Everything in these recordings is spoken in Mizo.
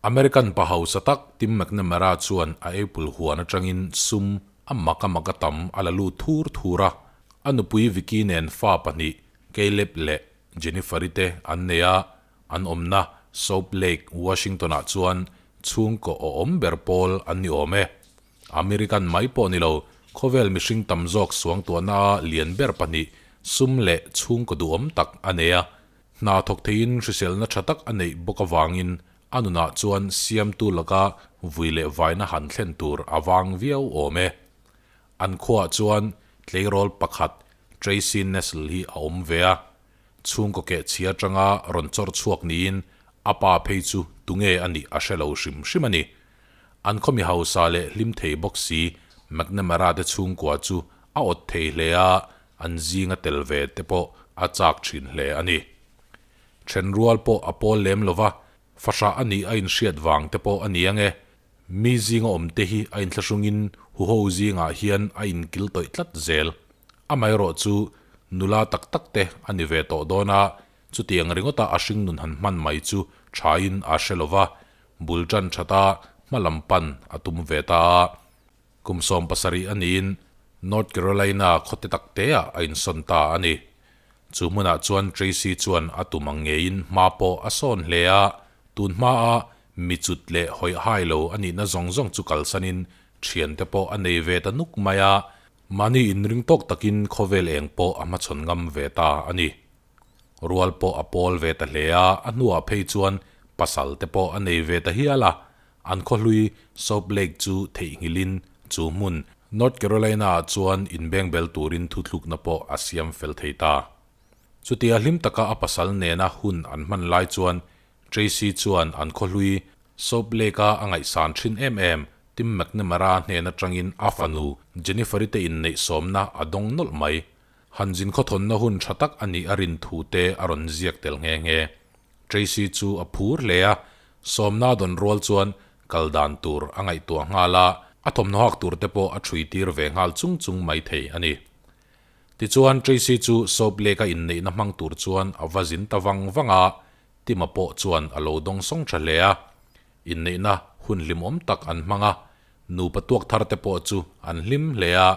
American pa hausa tak Tim McNamara chuan a apple huan atangin sum a mak a mak a tam a la lut thur thur a. A nupui Vicky nen fa pahnih Caleb leh Jennifer-i te an nei a, an awmna Soap Lake, Washington-ah chuan chhungkaw awhawm ber pawl an ni awm e. American mai pawh ni lo, khawvel mihring tam zawk suangtuahna a lian ber pahnih sum leh chhungkaw duhawm tak a nei a. Hna thawk theiin hriselna tha tak a neih bawk avangin a nunah chuan siamtu laka vui leh vaina han thlen tur a vang viau awm e. An khuaah chuan tleirawl pakhat Tracy Nestle hi a awm ve a, chhungkaw keh chhia atanga rawn chawr chhuak niin a pa phei chu tunge a nih a hre lo hrim hrim a ni. An khaw mi hausa leh hlim thei bawk si McNamara te chhungkua chu a awt thei hle a, an zinga tel ve te pawh a chak thin hle a ni. Then rual pawh a pawl lem lo va, fahrah a nih a inhriat vang te pawh a ni ang e. Mi zinga awm te hi a inthlahrungin huho zingah hian a inkil tawih tlat zel. Amaherawh chu nula tak tak te a ni ve tawh dawn a, chutiang ringawta a hringnun han hman mai chu thain a hre lo va, bul tan that a, hma lam pan a tum ve ta a. Kum 70 a niin North Carolina khawte tak teah a insawn ta a ni. Chu hmunah chuan Tracy chuan a tum ang ngeiin hma pawh a sawn hle a, tun hmaa mi cut leh hawih hai lo a nihna zawng zawng chu kalsanin thiante pawh a nei ve ta nuk mai a, mahni inring tawk takin khawvel eng pawh a hmachhawn ngam ve ta a ni. Rual pawh a pawl ve ta hle a, a hnuah phei chuan pasal te pawh a nei ve ta hial a. An khawhlui Soap Lake chu theihnghilhin chu hmun North Carolina-ah chuan inbengbel turin thuthlukna pawh a siam fel thei ta. Chutia hlim taka a pasal nena hun an hman lai chuan Tracy chuan an khawhlui Soap Lake-a a ngaihsan thin em em Tim McNamara hnen atangin a fanu Jennifer-i te inneihsawmna a dawng nawlh mai. Han zin khawthawnna hun tha tak a nih a rin thu te a rawn ziak tel nghe nghe. Tracy chu a phur hle a, sawmna dawn rual chuan kal dan tur a ngaihtuah nghal a, a thawmhnaw hak tur te pawh a chhui tir ve nghal chung chung mai thei a ni. Tichuan Tracy chu Soap Lake-a inneihna hmang tur chuan a va zin ta vang vang a, Tima pawh chuan a lo dawng sawng tha hle a. Inneihna hun hlimawm tak an hmang a, nupa tuak thar te pawh chu an hlim hle a,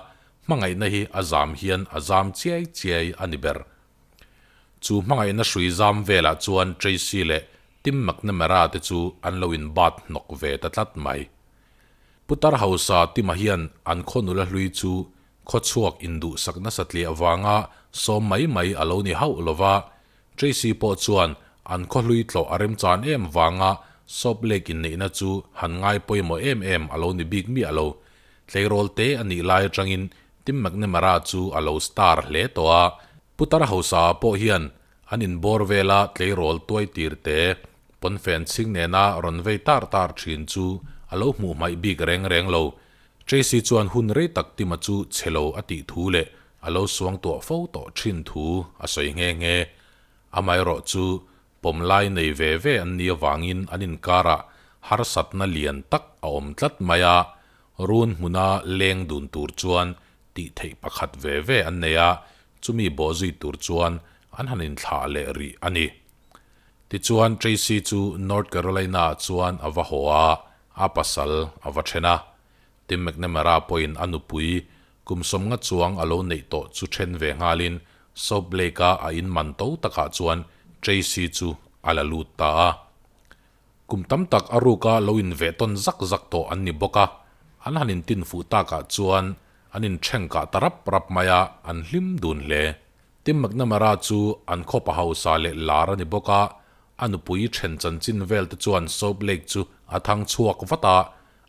Hmangaihna hi a zam hian a zam chiai chiai a ni ber. Chu hmangaihna hrui zam velah chuan Tracy leh Tim McNamara te chu an lo inbat hnawk ve ta tlat mai. Putar hausa Tima hian an khaw nula hlui chu khawchhuak induhsak nasa tliah vanga sawm mai mai a lo ni hauh lo va, Tracy pawh chuan an khaw hlui tlawh a remchan em vanga Soap Lake inneihna chu han ngai pawimawh em em a lo ni bik miah lo. Tleirawl te a nih lai atangin Tim McNamara chu a lo star hle tawh a, Putar hausa ah pawh hian an inbawr vela tleirawl tuai tir te, pawnfen chhing nena rawn vei tar tar thin chu a lo hmuh hmaih bik reng reng lo. Tracy chuan hun rei tak Tima chu chhe lo a tih thu leh a lo suangtuah fo tawh thin thu a sawi nghe nghe. Amaherawh chu pawm lai nei ve ve an nih avangin an inkarah harsatna lian tak a awm tlat mai a, run hmuna leng dun tur chuan tih theih pakhat ve ve an nei a, chumi bawhzui tur chuan an han inthlah leh rih a ni. Tichuan Tracy chu North Carolina-ah chuan a va haw a, a pasal a va then a. Tim McNamara pawhin a nupui kum sawmnga chuang a lo neih tawh chu then ve nghalin Soap Lake-a a in man to takah chuan Tracy chu a la lut ta a. Kum tam tak a ruka lo inveh tawn zak zak tawh an ni bawk a, an han intin fuh takah chuan an inthengkah ta rap rap mai a, an hlim dun hle. Tim McNamara chu an khawpa hausa leh lar a ni bawk a, a nupui then chanchin vel te chuan Soap Lake chu a thang chhuak vat a,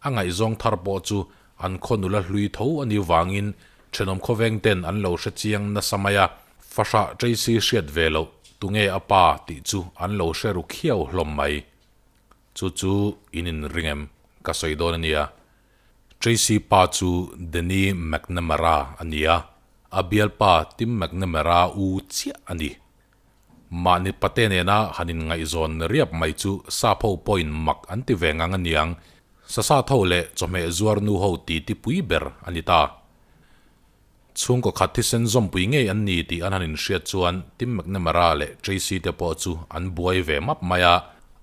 A ngaihzawng thar pawh chu an khaw nula hlui tho a nih vangin thenawm khawveng ten an lo hre chiang nasa mai a, fahrah Tracy hriat ve loh tunge a pa tih chu an lo hre ru khiau hlawm mai. Chu chu in inring em? Ka sawi dawn a nia. Tracy pa chu Danny McNamara a ni a, a bialpa Tim McNamara u chiah a ni. Mahni pate nena han inngaihzawn riap mai chu sap ho pawhin mak an ti ve ngang aniang, sasa tho leh chawhmeh zuar nu ho titi pui ber a ni ta. Chhungkaw khat thisen zawmpui ngei an ni tih an han inhriat chuan Tim McNamara leh Tracy te pawh chu an buai ve map mai a.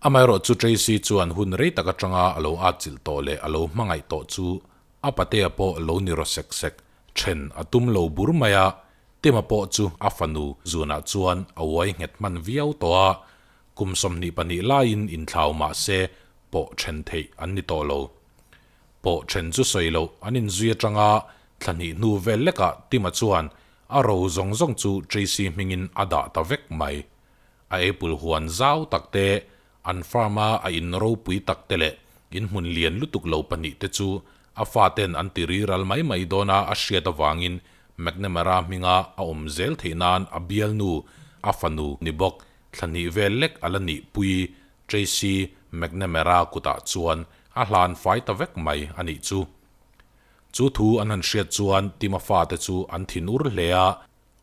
Amaherawhchu Tracy chuan hun rei tak atanga a lo atchilh tawh leh a lo hmangaih tawh chu a patea pawh lo ni raw sek sek then a tum lo bur mai a, Tima pawh chu a fanu zunah chuan a uai nghet hman viau tawh a, kum 22 laiin inthlau mah se pawh then theih an ni tawh lo. Pawh then chu sawi loh an inzui atanga thla hnih hnu vel lekah Tima chuan a ro zawng zawng chu Tracy hmingin a dah ta vek mai. A apple huan zau tak te, an farm a a in ropui tak te leh in hmun lian lutuk lo pahnih te chu a faten an ti riral mai mai dawn a a hriat avangin McNamara hminga a awm zel theih nan a bialnu, a fanu ni bawk thla hnih vel lek a la nihpui Tracy McNamara kutah chuan a hlan fai ta vek mai a nih chu. Chu thu an han hriat chuan Tima fate chu an thinur hle a,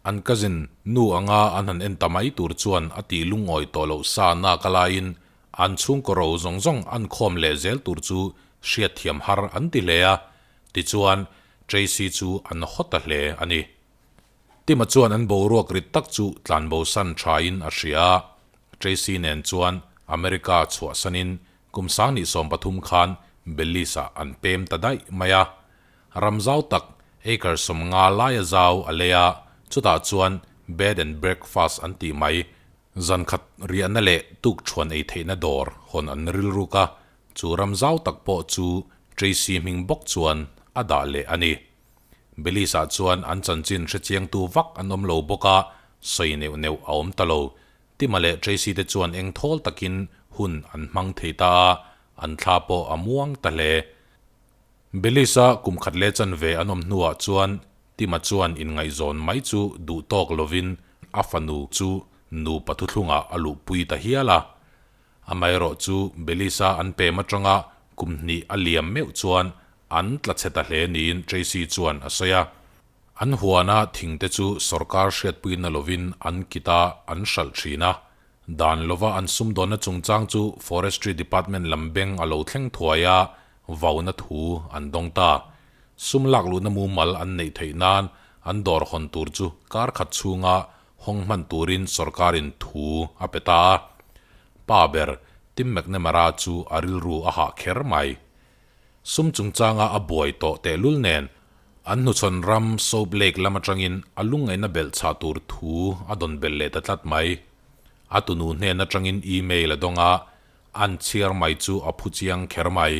An cousin nu anga an han en ta mai tur chuan a tih lungawi tawh loh sa nak a laiin an chhungkaw ro zawng zawng an khawm leh zel tur chu hriatthiam har an ti hle a, tichuan Tracy chu an haw ta hle a ni. Tima chuan an boruak rit tak chu tlanbosan thain a hria a, Tracy nen chuan America chhuahsanin kum 2013 khan Belize-ah an pem ta daih mai a. Ram zau tak, acre 50 laia zau a lei a, chutah chuan bed and breakfast an tih mai, zan khat riahna leh tuk thuan ei theihna dawr hawn an rilruk a, chu ram zau tak pawh chu Tracy hming bawk chuan a dah leh a ni. Belize-ah chuan an chanchin hrechiangtu vak an awm lo bawk a, sawi neuh neuh a awm ta lo. Tima leh Tracy te chuan eng thawl takin hun an hmang thei ta a, an thla pawh a muang ta hle. Belize-a kum khat leh chanve an awm hnuah chuan Tima chuan inngaihzawn mai chu duh tawk lovin a fanu chu nupa thuthlungah a luhpui ta hial a. Amaherawh chu Belize-a an pem atanga kum hnih a liam meuh chuan an tla chhe ta hle niin Tracy chuan a sawi a. An huana thingte chu sawrkar hriatpuina lovin an kit a, an hralh thin a. Dan lova an sumdawnna chungchang chu Forestry Department lam beng a lo thleng thuai a, vauna thu an dawng ta. Sum lak luhna mumal an neih theih nan an dawr hawn tur chu kar khat chhunga hawng hman turin sawrkarin thu a pe ta a. Pa ber Tim McNamara chu a rilru a hah kher mai. Sum chungchanga a buai tawh tehlul nen an hnuchhawn ram Soap Lake lam atangin a lungngaihna belh chhah tur thu a dawn belh leh ta tlat mai. A tunu hnen atangin email a dawng a, an chhiar mai chu a phu chiang kher mai.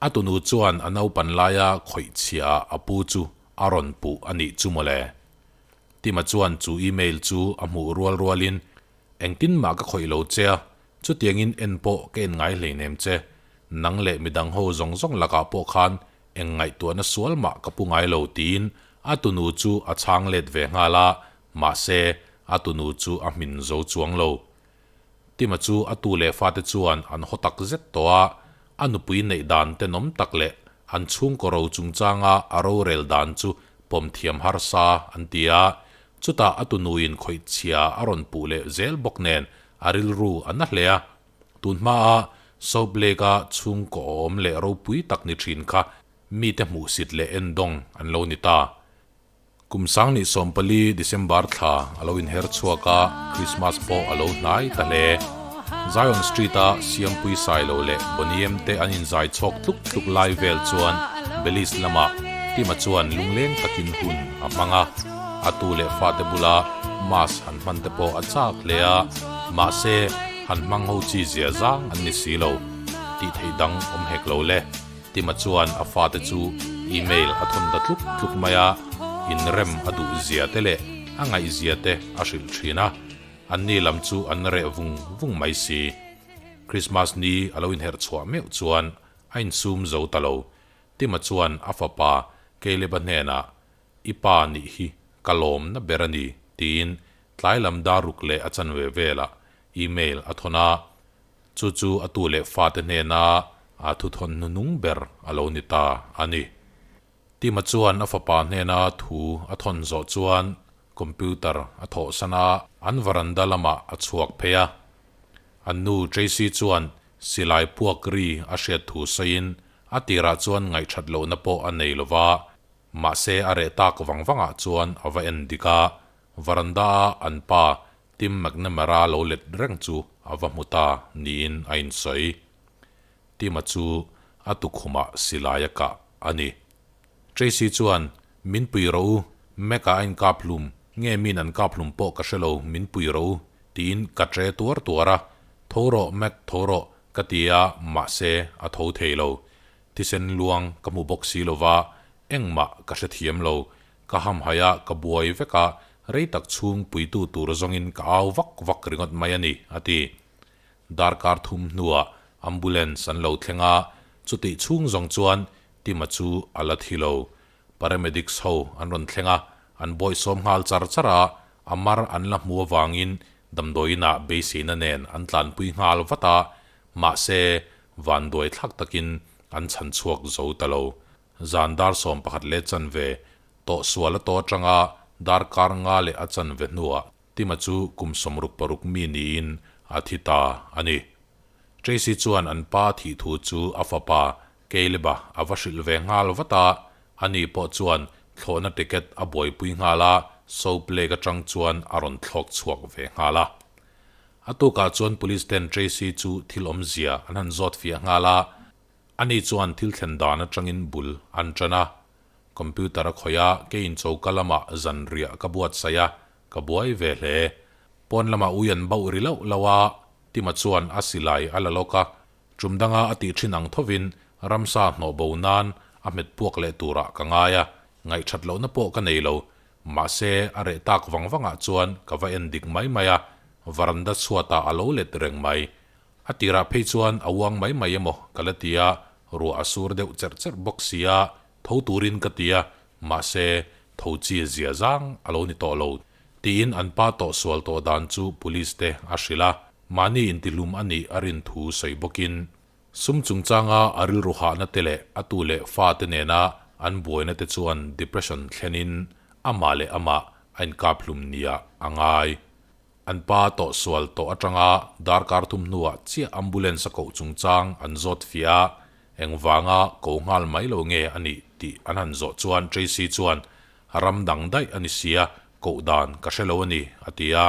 A tunu chuan a naupan laia khawih chhiah a pu chu a rawn puh a nih chu mawle. Tima chuan chu email chu a hmuh rual rualin Engtin mah ka khawih lo che a, chutiangin en pawh ka en ngai hleinem che. Nang leh midang ho zawng zawng lakah pawh khan eng ngaihtuahna sual mah ka pu ngai lo tiin a tunu chu a chhang let ve nghal a, mahse a tunu chu a hmin zo chuang lo. Tima chu a tu leh fate chuan an haw tak zet tawh a, a nupui neih dan tenawm tak leh an chhungkaw ro chungchanga a rorel dan chu pawm thiam harsa an ti a, Chutah a tunuin khawih chhia a rawn puh leh zel bawk nen a rilru a na hle a. Tun hmaa Soap Lake-a chhungkaw awm leh ropui tak ni thin kha mite hmuhsit leh endawng an lo ni ta. Kum 2014 December thla a lo inher chhuak a, Christmas pawh a lo hnai ta hle. Zion Street-a Siampui Sailo leh Boniem te an inzai chhawk tluk tluk lai vel chuan Belize lamah Tima chuan lungleng takin hun a hmang a. A tu leh fate bula mass han hman te pawh a chak hle a, mahse han hmang ho chi zia zang an ni si lo. Tih theih dang awm hek lo le. Tima chuan a fate chu email a thawn ta tluk tluk mai a, inrem a duh zia te leh a ngaih zia te a hrilh thin a, anni lam chu an reh vung vung mai si. Christmas ni a lo inherh chhuah meuh chuan a insum zo ta lo. Tima chuan a fapa Caleb-a hnenah I pa nih hi ka lawmna ber a ni, tiin tlai lam dar ruk leh a chanve velah email a thawn a, chu chu a tu leh fate hnena a thuthawn hnuhnung ber a lo ni ta a ni. Tima chuan a fapa hnena thu a thawn zawh chuan computer a thawhsan a, an varanda lamah a chhuak phei a. An nu Tracy chuan silai puak ri a hriat thu sawiin a tirah chuan ngaihthat lohna pawh a nei lova, Mahse a reh tak vang vangah chuan a va en dik a, varanda a an pa Tim McNamara lo let reng chu a va hmu ta niin a insawi. Tima chu a tukhumah silai a kah a ni. Tracy chuan, Min pui rawh u, Mac-a a inkap hlum, nge min an kap hlum pawh ka hre lo, min pui rawh u, tiin ka tre tuar tuar a. Tho rawh, Mac, tho rawh, ka ti a, mahse, a tho thei lo. Thisen luang ka hmu bawk si lo va, engmah ka hrethiam lo. Ka hamhaih a, ka buai vek a, rei tak chhung puitu tur zawngin ka au vak vak ringawt mai a ni, a ti. Darkar thum hnuah ambulance an lo thleng a, chutih chhung zawng chuan Tima chu a la thi lo. Paramedics ho an rawn thleng a, an bawihsawm nghal char char a, a mar an la hmu avangin damdawiinah beiseina nen an tlanpui nghal vat a, mahse vanduai thlak takin an chhan chhuak zo ta lo. Zan dar 11 leh chanve tawh sual a tawh atanga darkar nga leh a chanve hnuah Tima chu kum 66 mi niin a thi ta a ni. Tracy chuan an pa thih thu chu a fapa Caleb-a a va hrilh ve nghal vat a, ani pawh chuan thlawhna ticket a buaipui nghal a, Soap Lake atang chuan a rawn thlawk chhuak ve nghal a. A tukah chuan police ten Tracy chu thil awmzia an han zawt fiah nghal a, ani chuan thil thlen dan atangin bul an tan a. Computer a khawih a, keiin choka lamah zanriah ka buatsaih a, ka buai ve hle. Pawn lamah ui an bauh ri loh loh a, Tima chuan a silai a la lawk a, tum danga a tih thin ang thovin ramsa hnawh bo nan a hmet puak leh turah ka ngai a, ngaihthat lohna pawh ka nei lo. Mahse, a reh tak vang vangah chuan ka va en dik mai mai a, varanda chhuatah a lo let reng mai. A tirah phei chuan a uang mai mai emaw ka la ti a, ruah a sur deuh cherh cherh bawk si a, tho turin ka ti a, mahse, tho chi zia zang a lo ni tawh lo, tiin an pa tawh sual tawh dan chu police te a hrilh a, mahni intihlum a nih a rin thu sawi bawkin. Sum chungchanga a rilru hahna te leh a tu leh fa te nena an buaina te chuan depression thlenin amah leh amah a inkaphlum niah a ngai. An pa tawh sual tawh atanga darkar thum hnuah chiah ambulance a koh chungchang an zawt fiah a, engvanga ko nghal mai lo nge a nih tih an han zawh chuan Tracy chuan ram dang daih a ni sia, koh dan ka hre lo a ni, a ti a.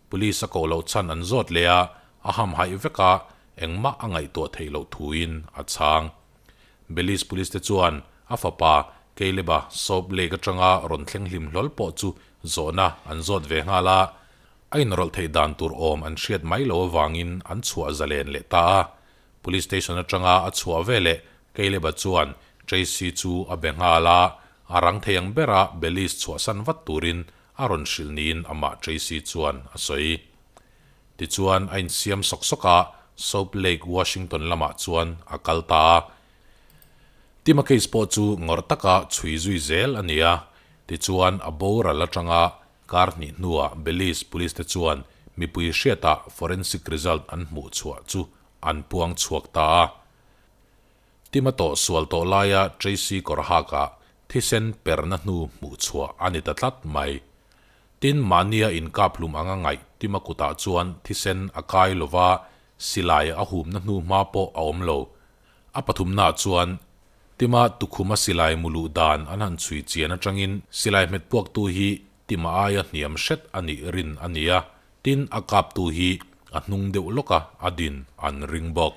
Police a koh loh chhan an zawt leh a, a hamhaih vek a, engmah a ngaihtuah theih loh thuin a chhang. Belize Police te chuan a fapa Caleb-a Soap Lake atanga rawn thleng hlim hlawl pawh chu zawhna an zawt ve nghal a, a inrawlh theih dan tur awm an hriat mai lo avangin an chhuah zalen leh ta a. Police station atanga a chhuah veleh Caleb-a chuan Tracy chu a be nghal a, a rang thei ang bera Belize chhuahsan vat turin a rawn hrilh niin amah Tracy chuan a sawi. Tichuan a insiam sawk sawk a, Soap Lake, Washington lamah chuan a kal ta a. Tima case pawh chu ngawrh taka chhui zui zel a ni a. Tichuan a boral atanga kar hnih hnuah Belize Police te chuan mipui hriatah forensic result an hmuh chhuah chu an puang chhuak ta a. Tima tawh sual tawh laia Tracy kawrhakah thisen perna hnu hmuh chhuah a ni ta tlat mai. Tin, mahnia inkap hlum anga ngaih Tima kutah chuan thisen a kai lo va, silai a humna hnu hma pawh a awm lo. A pathumnaah chuan Tima tukhuma silai mu luh dan an han chhui chian atangin silai hmet puaktu hi Tima aia hniam hret a nih rin a ni a, tin a kaptu hi a hnung deuh lawka a din an ring bawk.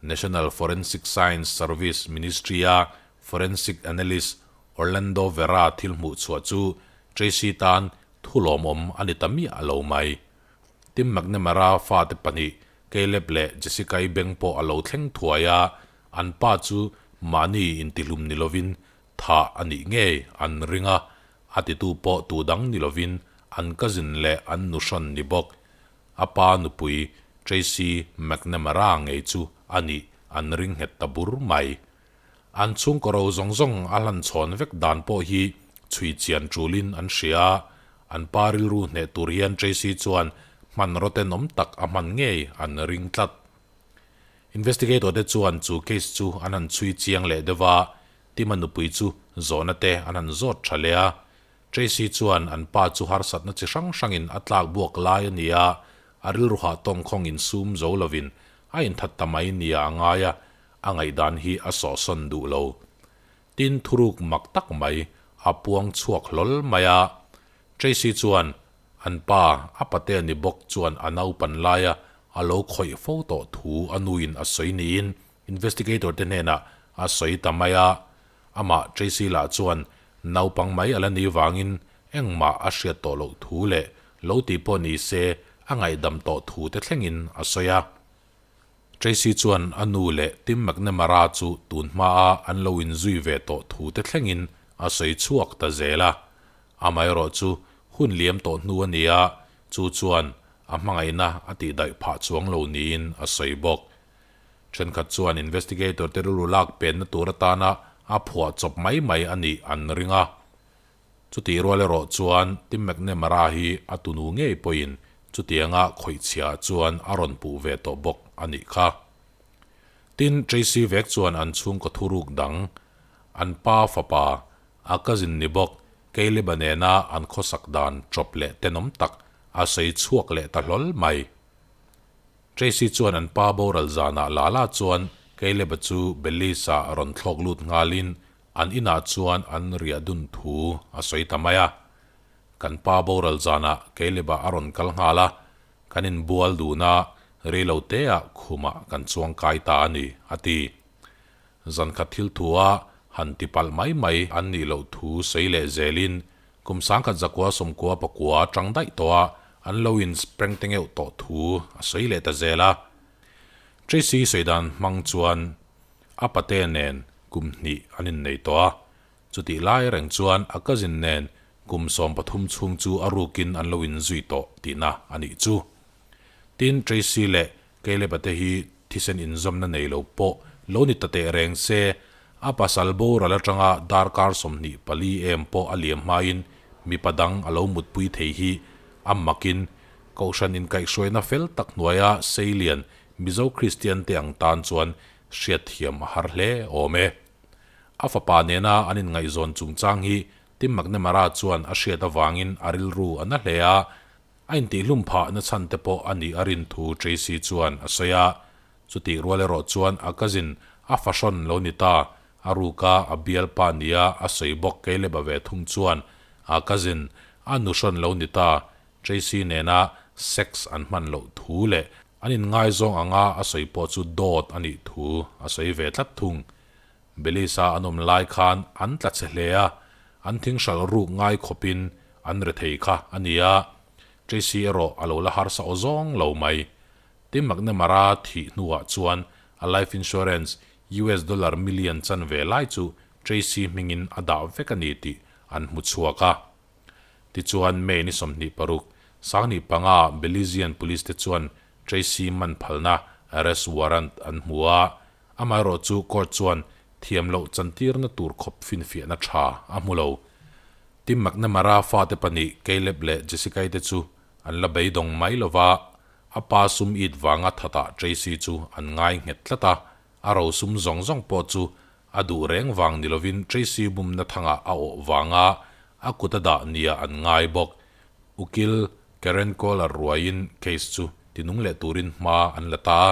National Forensic Science Service Ministry-a Forensic Analyst Orlando Vera thil hmuh chhuah chu Tracy tan thu lawmawm a ni ta miah lo mai. Tim McNamara fate pahnih Caleb leh Jessica-i beng pawh a lo thleng thuai a, an pa chu mahni intihlum ni lovin thah a nih ngei an ring a, a titu pawh tu dang ni lovin an cousin leh an nuhrawn ni bawk. A pa nupui Tracy McNamara ngei chu a nih an ring nghet ta bur mai. An chhungkaw ro zawng zawng a hlan chhawn vek dan pawh hi chhui chian tulin an hria a, an pa rilru hneh tur hian Tracy chuan hmanraw tenawm tak a hman ngei an ring tlat. Investigator te chuan chu case chu an han chhui chiang leh deuh a, Tima nupui chu zawhna te an han zawt tha leh a, Tracy chuan an pa chu harsatna chi hrang hrangin a tlak buak lai a ni a, a rilru hah tawngkhawng insum zo lovin a inthat ta mai nia a ngai a, a ngaihdan hi a sawhsawn duh lo. Tin, thuruk mak tak mai a puang chhuak hlawl mai a. Tracy chuan an pa, a patea ni bawk chuan a naupan laia a lo khawih fo tawh thu a nuin a sawi niin investigator te hnenah a sawi ta mai a. Amah Tracy lah chuan naupang mai a la nih vangin engmah a hriat tawh loh thu leh lo tih pawh ni se a ngaihdam tawh thu te thlengin a sawi a. Tracy chuan a nu leh Tim McNamara chu tun hmaa an lo inzui ve tawh thu te thlengin a sawi chhuak ta zel a. Amaherawh chu hun liam tawh hnu a ni a, chu chuan a hmangaihna a tihdaih phah chuang lo niin a sawi bawk. Thenkhat chuan investigator te rilru lak penna tur atana a phuah chawp mai mai a nih an ring a. Chutih rual erawh chuan Tim McNamara hi a tunu ngei pawhin chutianga khawihchhia chuan a rawn puh ve tawh bawk a nih kha. Tin, Tracy vek chuan an chhungkaw thuruk dang, an pa fapa, a cousin ni bawk Caleb-a nena an khawsak dan chawp leh tenawm tak a sawi chhuak leh ta hlawl mai. Tracy chuan an pa boral zanah Lala chuan Caleb-a chu Belize-ah rawn thlawk lut nghalin an inah chuan an riah dun thu a sawi ta mai a. Kan pa boral zanah Caleb-a a rawn kal nghal a, kan inbual dun a, reilo teah khumah kan chuang kai ta a ni, a ti. Zankhat thil thua han ti palh mai mai an nih loh thu sawi leh zelin kum 1900 99 atang daih tawh a an lo in spreng te ngeuh tawh thu a sawi leh ta zel a. Tracy sawi dan hmang chuan a pate nen kum hnih an innei tawh a, chutih lai reng chuan a cousin nen kum 13 chhung chu a rukin an lo inzui tawh tihna a nih chu. Tin, Tracy leh Caleb-a te hi thisen inzawmna nei lo pawh lo ni ta teh reng se, a pasal boral atanga darkar 24 em pawh a liam hmain mipa dang a lo mutpui thei hi a makin Kohhran inkaihhruaina fel tak hnuaia seilian Mizo Kristian te ang tan chuan hriatthiam a har hle awm e. A fapa nena an inngaihzawn chungchang hi Tim McNamara chuan a hriat avangin a rilru a na hle a, A intihhlum phah na chhan te pawh a nih a rin thu Tracy chuan a sawi a. Chutih rual erawh chuan a cousin a fahrawn lo ni ta, a ruka a bialpa nia a sawi bawk Caleb-a ve thung chuan a cousin a nuhrawn lo ni ta, Tracy nena sex an hman loh thu leh an inngaizawng anga a sawi pawh chu dawt a nih thu a sawi ve tlat thung. Belize-a an awm lai khan an tla che hle a, an thing hralh ruk ngai khawpin an rethei kha a ni a, Tracy erawh a lo la harsa aw zawng lo mai. Tim McNamara thih hnuah chuan a life insurance US dollar million chanve lai chu Tracy hmingin a dah vek a ni tih an hmu chhuak a. Tichuan May ni 26, 2005 Belizean police te chuan Tracy man phalna arrest warrant an hmu a, Amaherawh chu court chuan thiam loh chantirna tur khawp finfiahna tha a hmu lo. Tim McNamara fate pahnih Caleb leh Jessica-i te chu an la beidawng mai lo va, a pa sum it vanga thatah Tracy chu an ngai nghet tlat a, a rosum zawng zawng pawh chu a duh reng vang ni lovin Tracy bumna thangah a awh vanga a kut a dah nia an ngai bawk. Ukil Karen Kohler ruaiin case chu tinung leh turin hma an la ta a.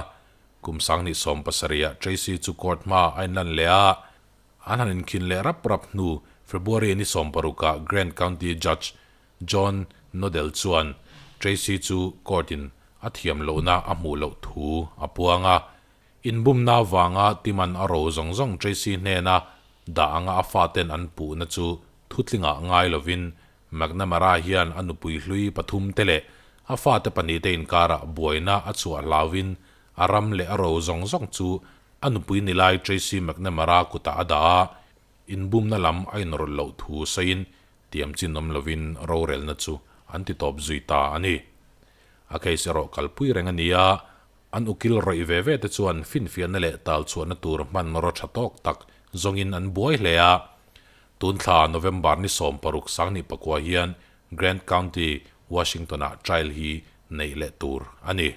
Kum 2017 ah Tracy chu court hma a inlan leh a, an han inkhin leh rap rap hnu February ni 16 ah Grant County Judge John Nodell chuan Tracy chu court in a thiam lohna a hmuh loh thu a puang a. Inbumna avanga Timan a ro zawng zawng Tracy hnena dah anga a faten an puhna chu thutlingah ngai lovin McNamara hian a nupui hlui pathum te leh a fate pahnih te inkarah buaina a chhuah hlauhin a ram leh a ro zawng zawng chu a nupui ni lai Tracy McNamara kutah a dah a, inbumna lam a inrawlh loh thu sawiin tiam chin awm lovin rorelna chu an ti tawp zui ta a ni. A case erawh kalpui reng a ni a, an ukil rawih ve ve te chuan finfiahna leh talchhuahna tur hmanraw tha tawk tak zawngin an buai hle a, Tun thla November ni 16 2009 hian Grant County, Washington-ah trial hi neih leh tur a ni.